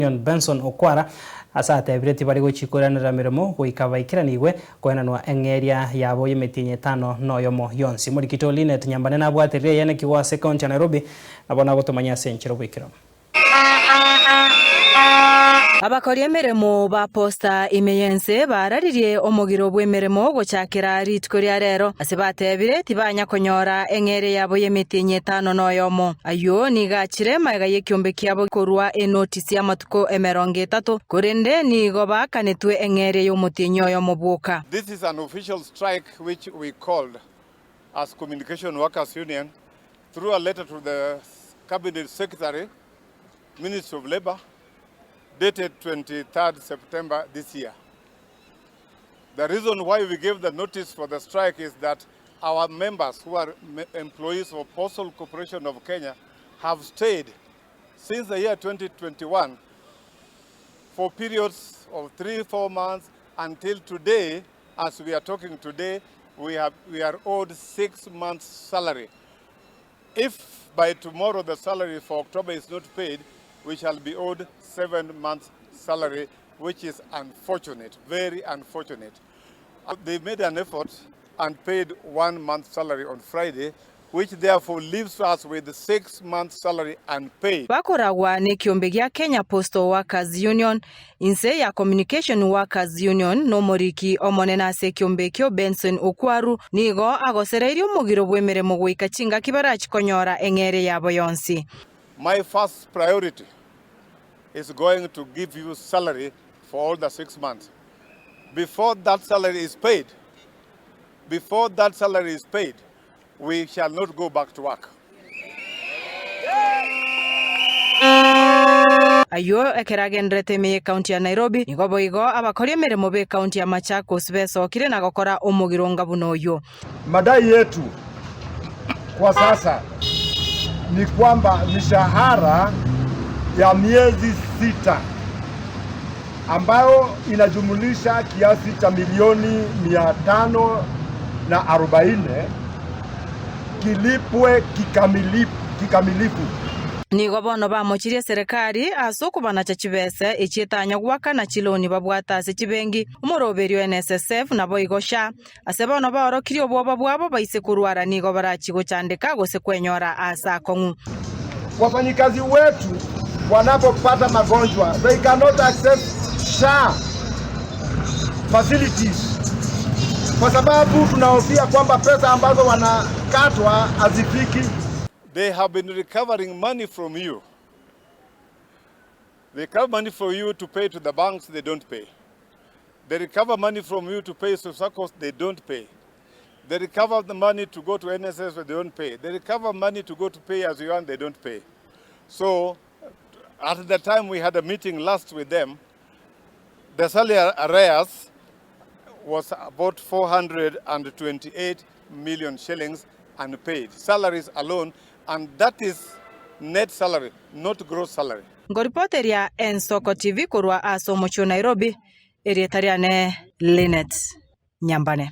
Union Benson Okwara ase atebire tibari gochia koiranerera meremo goika baikeranigwe koenanwa eng'eria yabo y'emetienyi etano noyomo yonsi. Omorikito Linet Nyambane nabwaterire eyenekigwa ase ekaunti ya Nairobi nabo nagotomanyia ase enchera oboikeranu. Abakori emeremo ba Posta ime y'ense bararirie omogiro bw'emeremo gochakera rituko ria rero, ase batebire tibanya konyora eng'eria yabo y'emetienyi etano noyomo. Ayio nigo achire magega y'ekiombe kiabo korwa enotisi y'amatuko 30, korende nigo baakanetwe eng'eria y'omotienyi oyomo bwoka. This is an official strike which we called as Communication Workers Union through a letter to the Cabinet Secretary, Ministry of Labour, dated 23rd September this year. The reason why we gave the notice for the strike is that our members who are employees of Postal Corporation of Kenya have stayed since the year 2021 for periods of 3-4 months until today. As we are talking today, we are owed 6 months salary. If by tomorrow the salary for October is not paid, we shall be owed 7 months salary, which is unfortunate, very unfortunate. They made an effort and paid 1 month salary on Friday, which therefore leaves us with 6 months salary unpaid. Bakoragwa nekiombe gia Kenya Postal Workers Union inse ya Communication Workers Union na omoriki omonene ase ekiombe ekio Benson Okwaru nigo agosereirie omogiro bw'emeremo goika chingaki barachi konyora eng'eria yabo yonsi. My first priority is going to give you salary for all the 6 months. Before that salary is paid, before that salary is paid, we shall not go back to work. Ayio ekero agenderete ime y'Ekaunti ya Nairobi, nigo boigo abakori emeremo b'Ekaunti ya Machakos besokire na gokora omogironga buna oyio. Madai yetu kwa sasa ni kwamba mishahara ya miezi sita ambayo inajumulisha kiasi cha milioni 540 kilipwe kikamilifu. Nigo bono bamochirie eserekari ase okobanacha chibesa echi etanya goakana chiloni babwate ase chibenki, omoroberio NSSF naboigo SHA. Ase bono baorokirie obwoba bwabo baise korwara nigo barachie gochandeka gose kwenyora aase akong'u. Wafanyikazi wetu wanapopata magonjwa they cannot access SHA facilities kwa sababu tunahofia kwamba pesa ambazo wanakatwa hazifiki. They have been recovering money from you. They recover money from you to pay to the banks, they don't pay. They recover money from you to pay to SACCOs, they don't pay. They recover the money to go to NSS, they don't pay. They recover money to go to pay as you earn, they don't pay. So at the time we had a meeting last with them, the salary arrears was about 428 million shillings unpaid. Salaries alone, and that is net salary, not gross salary. Nkoripoteria Ensoko TV korwa ase omochie o Nairobi, erieta riane Linet Nyambane.